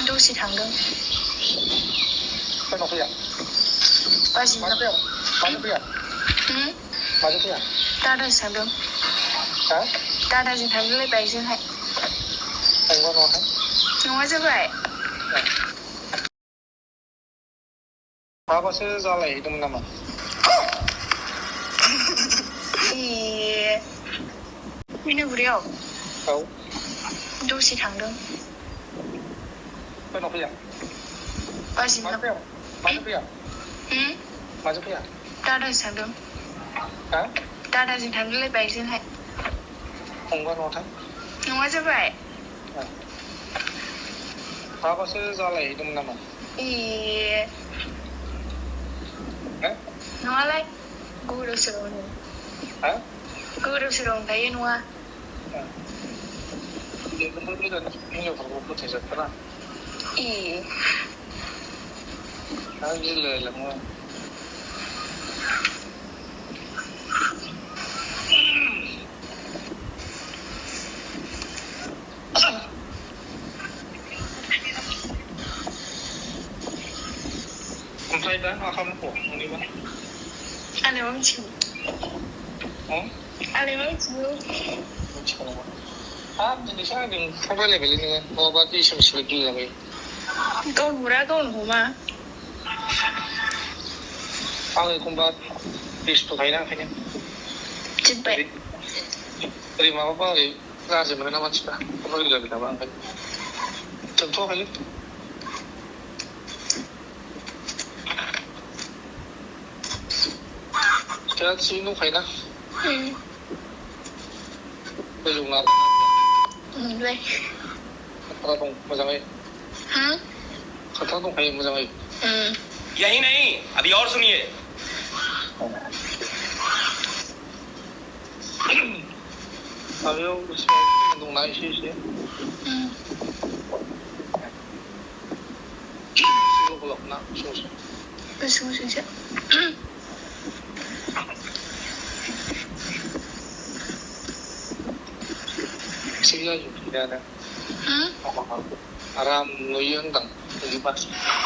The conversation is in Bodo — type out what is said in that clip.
दसे थांदों। सोरनाव फैया? बाजै माजों फैया? माजों फैया? माजों फैया? दादाजों थांदों। हा? दादाजों थांदोंलै बाइकजोंहाय। थांबा न'आवहाय? नङा जाबाय। माबासो जालायहैदोंमोन नामा? ए मैनागुरियाव औ। दसे थांदों। सोरनाव फैया? बाजै माजों फैया? माजों फैया? माजों फैया? दादाजों थांदों। हा? दादाजों थांदोंलै बाइकजोंहाय। थांबा न'आवहाय? नङा जाबाय। माबासो जालायहैदोंमोन नामा? ए हा? नङालाय गोदाव सोरावनो। हा? गोदाव सोरावनो थायो नङा। बेफोरबो गोदान हिनजावफोरखौ फोथायजाथारा। ए आरो गिलायलाङो। ओमफ्राय दा मा खालामनांगौ नोंनिबा? आंलाय मा मिथिगौ? आंलाय मा मिथिगौ? मिथिगौ नामा? हाब दिनैसो आंजों फन रायलायबायलै नोङो, नङाबा दैसोम गिलायलाबायो। गावनो हरा गावनो हमा। आं एखमबा बेस्थ' थायोना ओंखायनो। जोब्बाय। ओरै माबाबा ओरै गाज्रि मोनो ना मानसिफ्रा फन रायलायबाय थाबा ओंखायनो। जोबथ'वाखैलै। दा थिगैनो दंखायोना? गोजौ नार मोनबाय। खाथारा दं मोजाङै? खाथारा दंखायो मोजाङै? यही नहीं अभी और सुनिए। माबायाव बेसेबां दंना एसे एसे? गलाब ना गुसुं गुसुं? गुसुं गुसुंसो। एसे जायो गैयानो। आराम नुयो होनदां नुयोबा।